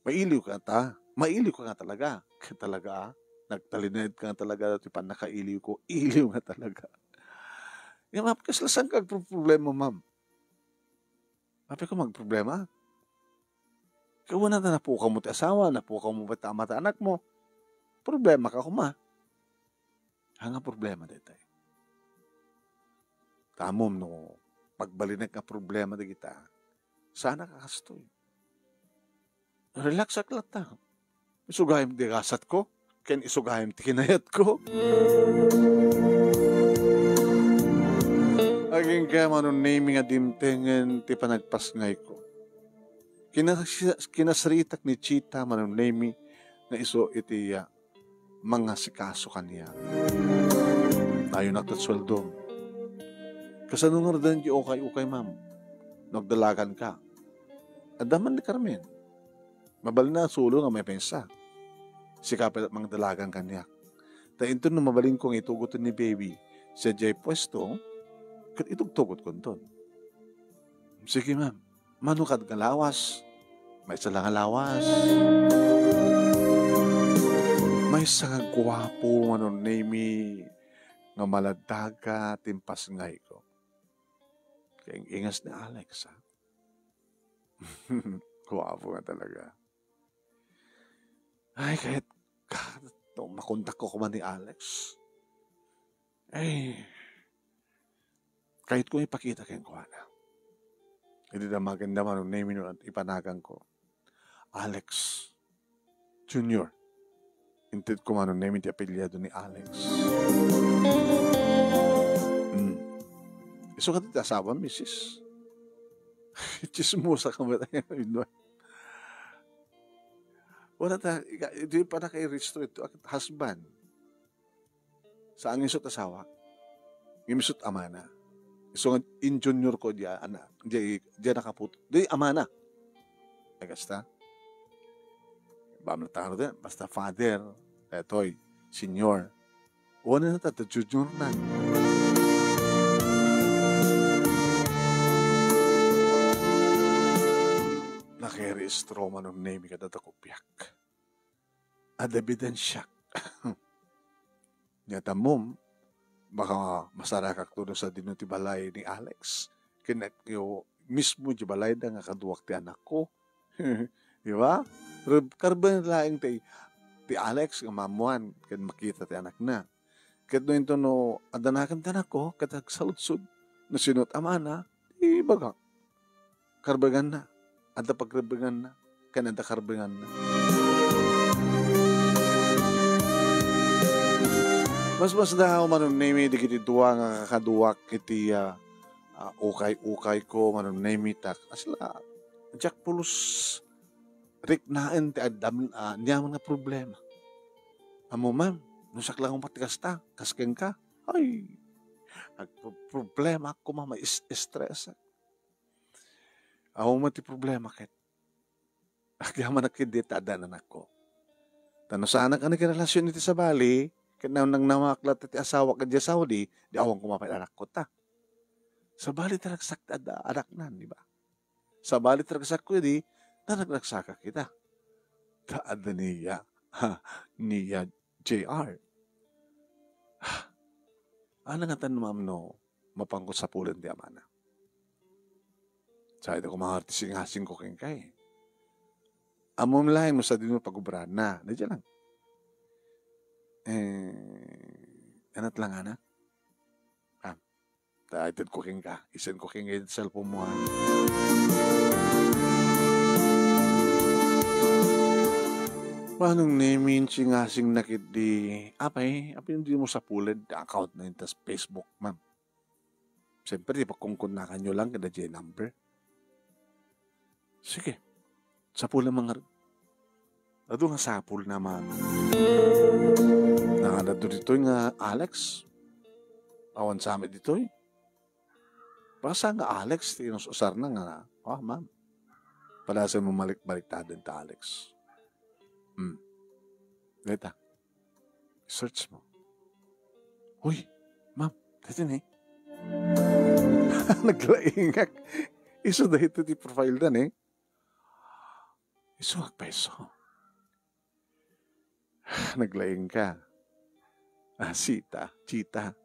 Mailiwka ta. Mailiwka nga talaga. Ket talaga, a. Nagtalinaedka nga talaga ti pannakailiwko. Iliw nga talaga. Ya, ma'am, kasla saanka agproproblema, ma'am? Apay ko magproblema? Ket wen a ta napukawmo ti asawa, napukawmo met ti ama ti anakmo. Problemaka koma. Ania nga problema daytoy? Ta ammom no magbalinek nga problema dagita, saanak a kastoy. Relaxak latta. Isu gayam ti gasatko, ken isu gayam ti kinayatko. Agingga, Manong Nemi, nga dimtengen ti panagpasngayko. Kinas-, kinasaritak ni Chita, Manong Nemi, nga isu iti, ah, mangasikaso kaniak. Nayonak ti sueldo. Kasano ngaruden ti ukay-ukay, ma'am? No agdalaganka. Adda man ni Carmen. Mabalin a sulo nga maipensa. Sika pay mangdalagan kaniak. Ta inton no mabalinko nga itugot ni baby sadiay puesto, ket itugtugotkonton. Sige, ma'am. Mano kad nga lawas? Maysa la nga lawas. Maysa nga guapo, Manong Nemi, nga maladaga ti impasngayko. Kaing-ingas ni Alex, ha? Guapo nga talaga. Ay, kahit, kahit no makontakko koma ni Alex, ay, kahit kung ipakita kenkuana. Idi damagen da, Manong Nemi, no ipanaganko, Alex Junior. Inted ko, Manong Nemi, ti apelyido ni Alex. Hmm. Isu kadi ti asawa, misis? Chismosa ka ba tayo? Wala ta, ika-, ito yung panakairistro ito, husband. Saan nga isut asawa? Ngem isut amana. Isu nga in junior ko dia, ana, dia, dia nakaput-, di amana. Ay, kasta. Bamla taro din, basta father, etoy, senior. Wala na tayo, junior na. Nakirehistro, Manong Nemi, kadata kopiak. Adda ebidensiak. Nya ta ammom, baka masarakak no sadino ti balay ni Alex. Ken, yo, mismo ti balayda nga kaduak ti anakko. Di ba? Reb-, karben laeng ti, ti Alex nga maammuan ken makita ti anakna. Ket no intono adda nakem ti anakko, ket agsaludsod, no sino ti amana, di ibagak. Karbenganna. Adda pagkarbenganna. Ken adda karbenganna. Masmasdaaw, Manong Nemi, dagiti dua nga kakaduak iti, ah, ah, ukay-ukayko, Manong Nemi, ta kasla, diak pulos riknaen ti addam-, ah, aniaman nga problema. Ammom, ma'am, no siak la nga umatigas ta, kas kenka, ay, Agproblema koma, mais-, stress. Awan met ti problema ket agyamanak ketdi ta adda anakko. Ta no saanak a nakirelasion iti sabali, ket nang-, nangnangawak latta ti asawak idiay Saudi, di awan koma pay anakko ta. Sabali ti ragsak ti adda anaknan, di ba? Sabali ti ragsakko idi, naragragsakak ita. Ta adda ni Nia, ha, ni Nia J R. Ha, ania ngatan, ma'am, no mapanko sapulen ti amana? Sa ita koma nga ti singasingko kenka, eh. Ammom laeng no sadino pagubraanna. Daydiay lang. Eh, anat lang, ana? Ah, ta itedko kenka. Isendko kenka iti cellphone mo, ha? Manong Nemin, singasingna ketdi. Apay, apay, dimo sapulen ti account na intas Facebook, ma'am? Siyempre, di pagkunkunnakanyo lang kada J number. Sige. Sapul na mangar-, adu nga sapul na man. Nangadadto ditoy nga Alex. Awan sa amin ditoy. Basta nga Alex, ti inus-usar na nga, "Ah, ma'am." Padasay mo malik-, baliktaden ta Alex. Hmm. Deta. Search mo. Uy, ma'am, dati ni. Naglaingak. Isu dahito ti profile da ni. Isu agpeso. Naglaing ka. Ah, sita, chita.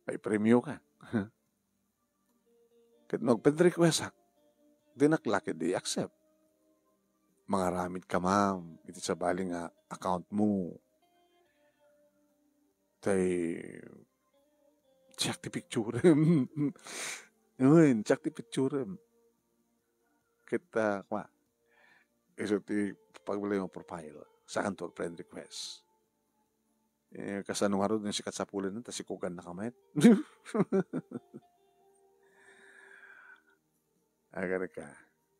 May premyo ka. Ket no agped request ak, dinak la ketdi i-accept. Mangaramid ka, ma'am, iti sabali nga account mo. Tay, check ti picture. Yun, check ti picture. Ket, ah, kuma, isu ti pagbalay mo profile. Saan to friend request? Eh, kasano ngarud no sikat sapulen, ta sikugan na ka met. Agar ka.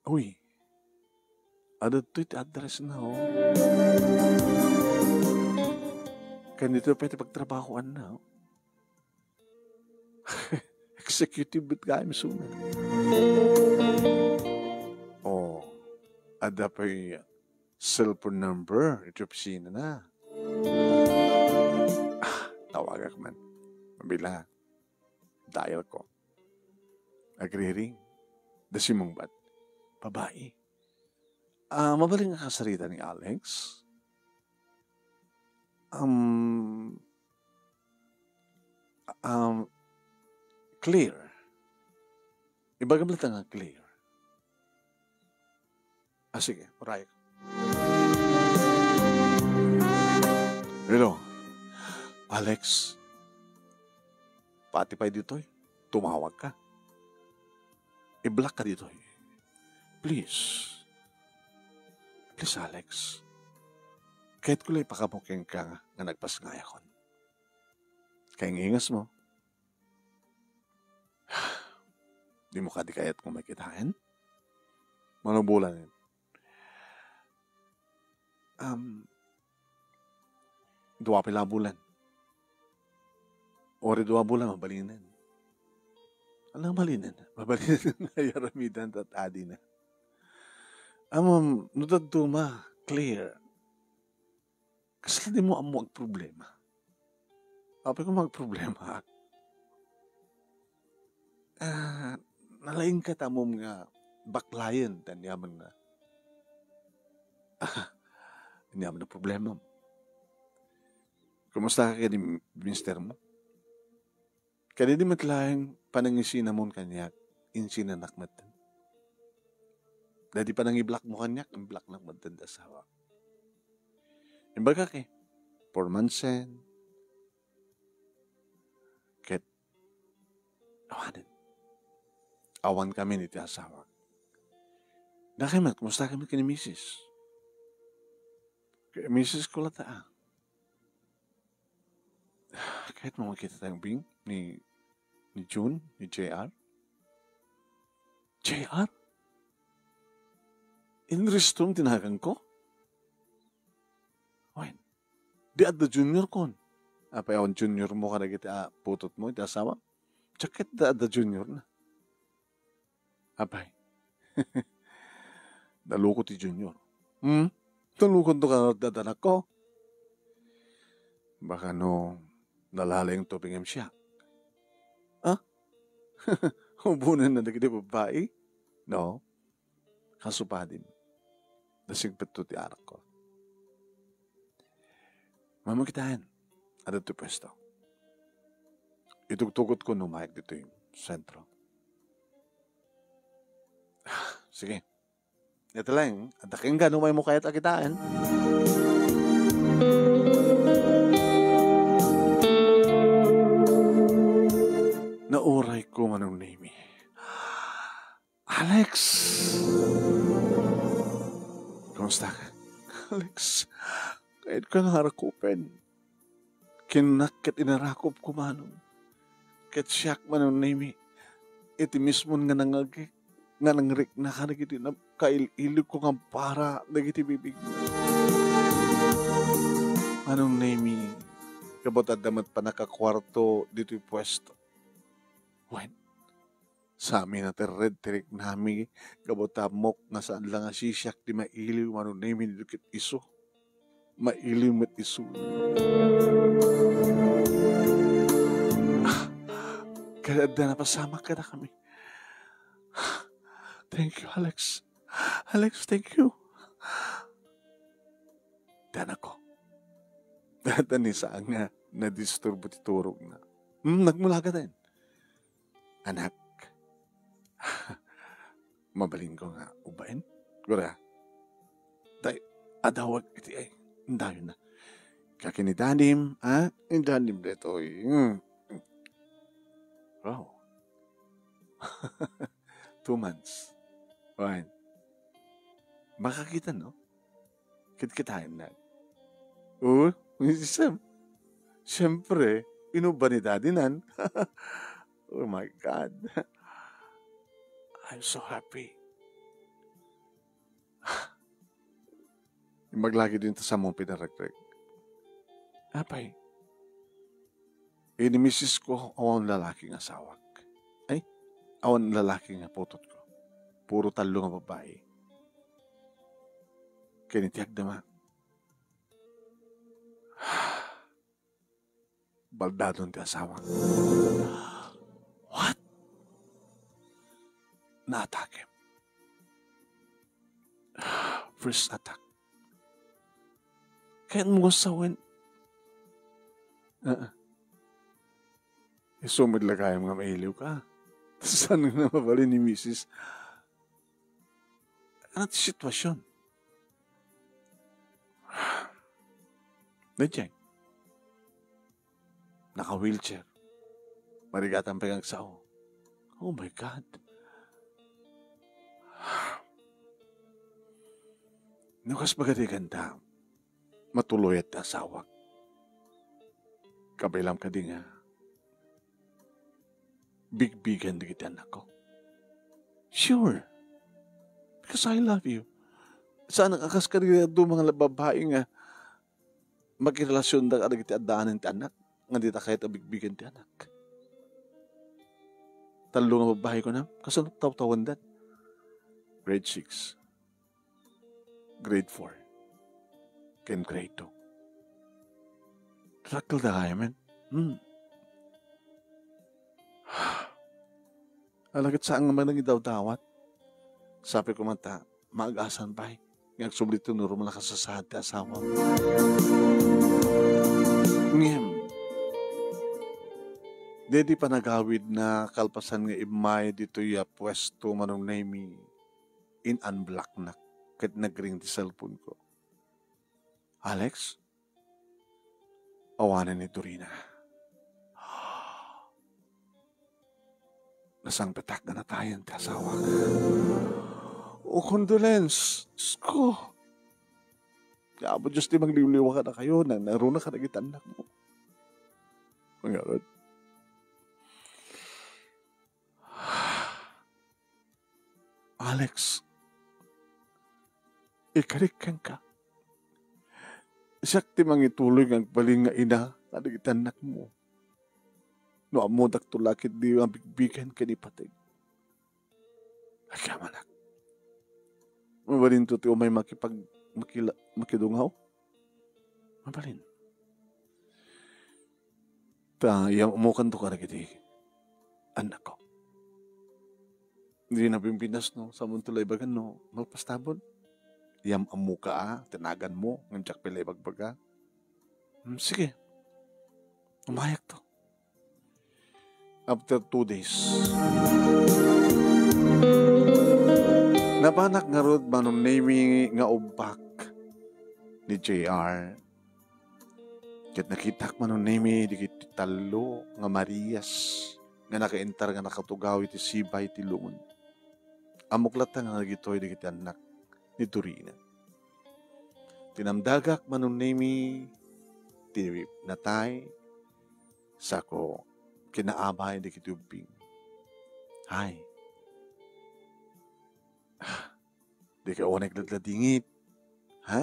Uy, adda ditoy ti address na, oh. Ken ditoy pwede pagtrabahoan na, oh. Executive bit ka, I'm assuming. Oh, adda pay cellphone number iti opisina na. Ah, tawagak man. Mabilang, ah. Dial ko. Agriring. Da simmungbat. Babae. Ah, mabalin nga kasarita ni Alex? Um, um, clear. Ibagam lang nga clear. Ah, sige, uray. Hello, Alex. Pati pay ditoy, tumawag ka. I-block ka ditoy. Please. Please, Alex. Kayatko la ipakaammok kenka nga nagpasngayakon. Kaingingas mo. Dimo kadi kayat nga makitaen? Mano bulan? Um, dua pay la bulan. Uri dua bulan, mabalinen. Ano mabalinen? Mabalinen nga aramidan ta adi na. Amam, no daduma, clear. Kasla dimo ammo agproblema? Apay ko magproblema? Ah, nalaing ka ta ammom nga baklayen ti aniaman nga, aniaman nga problemam. Kumusta ka ken ni mister mo? Kadidi met laeng panangisinamon kaniak, insinanak met. Daydi panangi-block mo kaniak, i-block nak met ti asawak. Imbagak, eh, four months sen, ket awanen. Awan kami ni ti asawak. Dakay met, kumusta kami ken ni misis? Ken misis ko latta, ah. Kayat mo makita tayo, Bing, ni, ni June, ni J R? J R? Inristom tinagan ko? Wen, di adda junior kon. Apay, awan junior mo kadagiti a putotmo iti asawa? Diak ket adda junior na. Apay. Naluko ti junior. Hmm? Nalukonto ka, adda anakko? Baka no nalalayonto pay ngem siak. Ha? Ubonenna dagiti babbai? No. Kasu padim. Nasigpetto ti anakko. Mama, kitaen. Adda ti puesto. Itugtugotko no umayag ditoy sentro. Sige. Ita laeng, adda kenka no umaymo kayat a kitaen. Naurayko, Manong Nemi. Alex! Kumusta ka? Alex, kayatka nga arakupen. Kinnak ket inarakupko, Manong. Ket siak, Manong Nemi, iti mismon nga nangagik, nga nangrikna kadagiti na-, kail-iligko nga para dagiti bibig. Manong Nemi, gapu ta adda met pannakakuarto ditoy puesto. Wen, saan mi naterred ti riknami, gapu ta ammok nga saan la nga sisiak ti mailiw, Manong Nemi, ditoy ket isu. Mailiw met isu. Ah, ket adda napasamak kadakami. Thank you, Alex. Alex, thank you. Ti anakko. Adda ni saan nga nadisturbo ti turogna. Hmm, nagmulagaden. Anak, mabalinko nga ubbaen? Gura, tay, adawag iti ay, dayon na. Kakin ni Danim, ha? Ni Danim detoy. Hmm. Wow. Two months. Fine. Makakita, no? Kitkitaennak. Oh, siyem-, siyempre, inubba ni Daddy nan. Oh my God. I'm so happy. Imbag lagi din ta sa mong pinaregreg. Apay, ini misis ko, awan lalaki nga asawak. Ay, awan lalaki nga putotko. Puro tallo nga babai. Ken iti agdama, baldadon ti asawa. What? Naatakem. First attack. Kayatmo nga sawen. Ah. Isu met la gayam nga mailiw ka. Saan nga mabalin ni misis? Ano ti sitwasyon? Daydiay. Naka-wheelchair. Marigatan pay nga agsao. Oh my God. No kas baga ti kanta, matuloyat ti asawak. Kabaylam kadi nga bigbigen dagiti annakko? Sure. Because I love you. Saan nga kas kadi adu mga babae nga makirelasyonda kadagiti addaanen ti annak, nga dita kayat a bigbigen ti annak. Tallo nga babae ko na, kasano tawtawendan? Grade six, grade four, ken grade two. Dakkel da kayo, men. Hmm. Ala ket saan nga manangidawdawat. Sapay ko man ta, maagasan pay nga agsubli ti normal a kasasaad ti asawa. Ngem, daydi panagawidna kalpasan nga immay ditoy a puesto, Manong Nemi, in-unblocknak ket nagring ti cellphone ko. Alex? Awanen ni Dorina. Nasangpetak nga natayen ti asawak. Oh, condolence. Diyos ko. Ti Apo Diyos ti magliwliwa kadakayo, nang naruna kadagiti annakmo. Ngarud, Alex, ikarik kenka. Siak ti mangituloy nga agbalin nga ina kadagiti annakmo. No ammodakto la ketdi mabigbigen ken ipateg. Agyamanak. Mabalinto ti umay makipag-, makila-, makidungaw? Mabalin. Ta, iyam-, ammokanto kadagiti annakko. Di na Pilipinas, no? Samonto la ibagan, no? Malpastabon. Iyam-, ammoka, a, ti naganmo, ngem diak pay la ibagbaga. Hmm, sige. Umayakto. After two days, napanak ngarud Manong Nemy nga ubbak ni J R. Ket nakitak Manong Nemy dagiti tallo nga Marias nga nakaintar nga nakatugaw iti sibay ti lungon. Ammok latta nga dagitoy dagiti annak ni Dorina. Tinamdagak Manong Nemy ti natay, sako kinaamay dagiti ubbing. Hay. Dika unek ladladingit. Ha?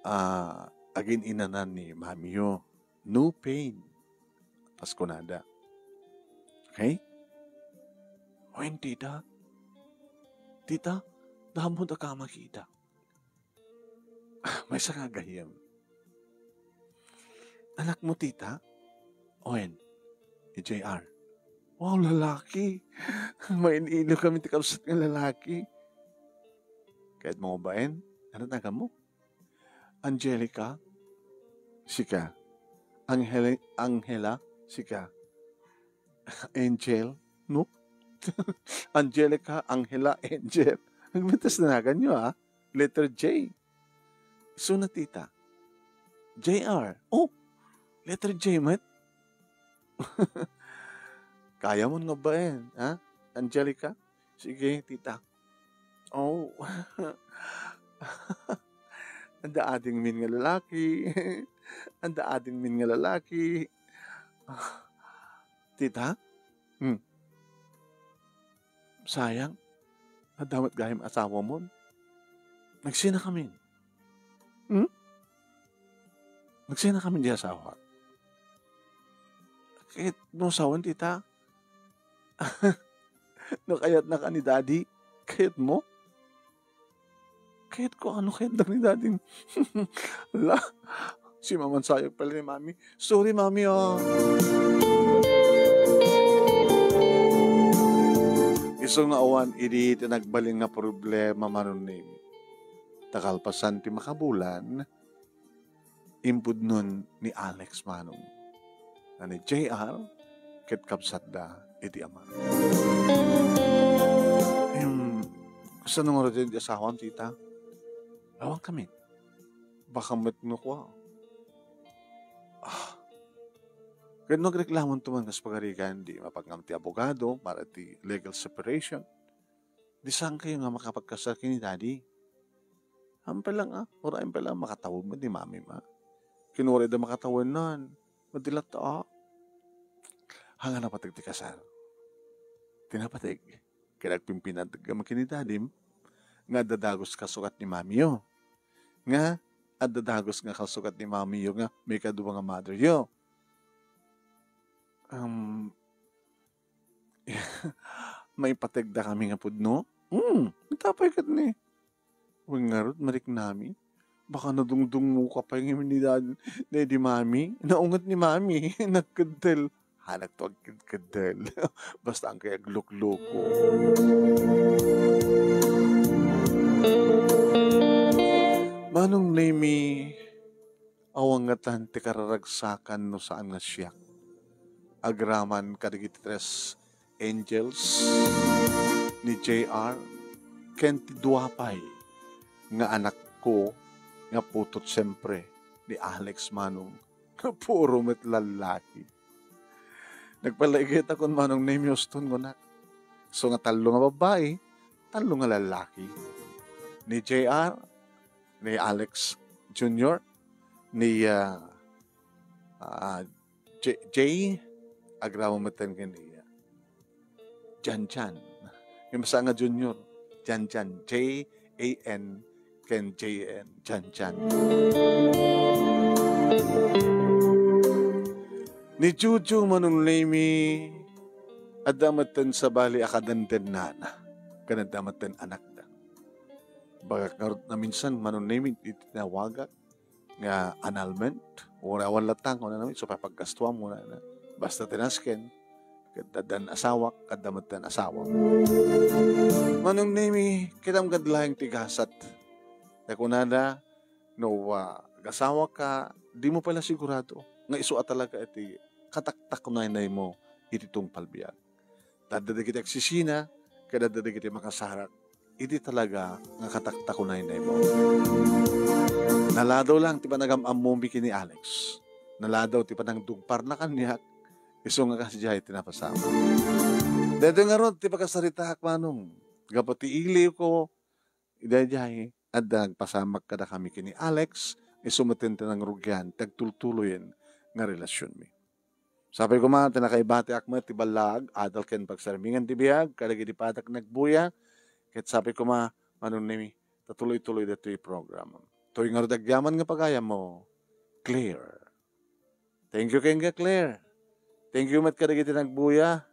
Ah, agin-inanan ni mamiyo. No pain. Pas kunada. Okay? Wen, tita. Tita, damo da ka makita. Maysa nga gayyem. Anak mo, tita? Wen, ni J R. Wow, lalaki. Main-ilo kami ti kabsat nga lalaki. Kayat mo baen? Ano taga mo? Angelica? Sika. Angel-, Angela? Sika. Angel? No? Angelica, Angela, Angel. Nagmitas na nagan nyo, ah. Letter J. Isu na, tita. J R. Oh, letter J met. Kaya mo nga baen, ha? Angelica? Sige, tita. Oh. Anda ading min nga lalaki. Anda ading min nga lalaki. Tita? Hmm. Sayang. Adda met gayam asawa mo. Nagsina kami. Hmm? Nagsina kami di asawa. Ket no sawen, tita? No kayat na ka ni daddy, kayat mo? Kayat ko, ano kayat na ni daddy? Ala, si maman sayang pala ni mami. Sorry, mami, ah. Isu nga awan idi ti nagbalin nga problema, Manong Nemy. Ta kalpasan ti makabulan, impudnon ni Alex Manong. Nga ni J R, ket kabsatda iti ama. Em, kasano nga rudin ti asawam, tita? Awan kami. Baka met no kua. Ah. Ket no agreklamonto man kas pagarigan, di mapagngam ti abogado para ti legal separation. Di saan kayo nga makapagkasar ken ni daddy? Ampay lang, ah. Uray ampay lang makatawen met ni mami, ma. Ken uray da makatawenan. Madilat, ah. Haan nga napateg ti kasar. Ti napateg. Ket agpimpinateg kami ken ni daddy, nga adda dagus kasukat ni mamiyo. Nga adda dagus nga kasukat ni mamiyo nga maikadua nga motheryo. Um, maipategda kami nga pudno? Hmm, ita pay ket ni. Wen ngarud, mariknami. Baka nadungdungmo ka pay ngamin ni dad-, ni, di mami. Naunget ni mami. Nagkeddel. Hanak to agkeddel. Basta ang kay aglukloko. Manong Nemy, awan ngatan ti kararagsakan no saan nga siak. Agraman kadagiti tres angels ni J R ken ti dua pay nga anakko nga putot siempre ni Alex Manong. Puro met lallaki. Nagpalaigita kon Manong Nemy Houston kunak. So nga tallo nga babbai, tallo nga lallaki. Ni J R, ni Alex Junior, ni, ah, ah, J-, Jay, agraman metten ken ni, ah, Jan Jan. Yung basta nga Junior, Jan Jan, J A N ken J N, Jan Jan. Ni Jojo, Manong Nemi, adda metten sabali a kadendennana, ken adda metten anakda. Bagak ngarud naminsan, Manong Nemi, iti tinawagak nga annulment, uray awan latta, kunana, isu pay paggastuam, kunana. Basta ti nasken, ket addan asawak, adda metten asawam. Manong Nemi, kitam gad laeng ti gasat. Ta kunada, no, ah, agasawaka, dimo pay la sigurado nga isu a talaga iti kataktakunaynaymo iti tungpal biag. Ta adda dagiti agsisina, ket adda dagiti makasarak iti talaga nga kataktakunaynaymo. Naladaw lang ti panagam-ammomi ken ni Alex. Naladaw ti panangdungparna kaniak, isu nga kasdiay ti napasamak. Daytoy ngarud ti pakasaritaak, Manong. Gapu ti iliwko, daydiay, adda nagpasamak kadakami ken ni Alex, isu metten ti nangrugian ti agtultuloyen nga relasionmi. Sapay koma ti nakaibatiak met ti ballag, adal ken pagsarmingan ti biag kadagiti padak nagbuya, ket sapay koma, Manong Nemi, ta tuloy-tuloy daytoy program. Toy ngarud agyaman nga pagayammo, Claire. Thank you kenka, Claire. Thank you met kadagiti nagbuya.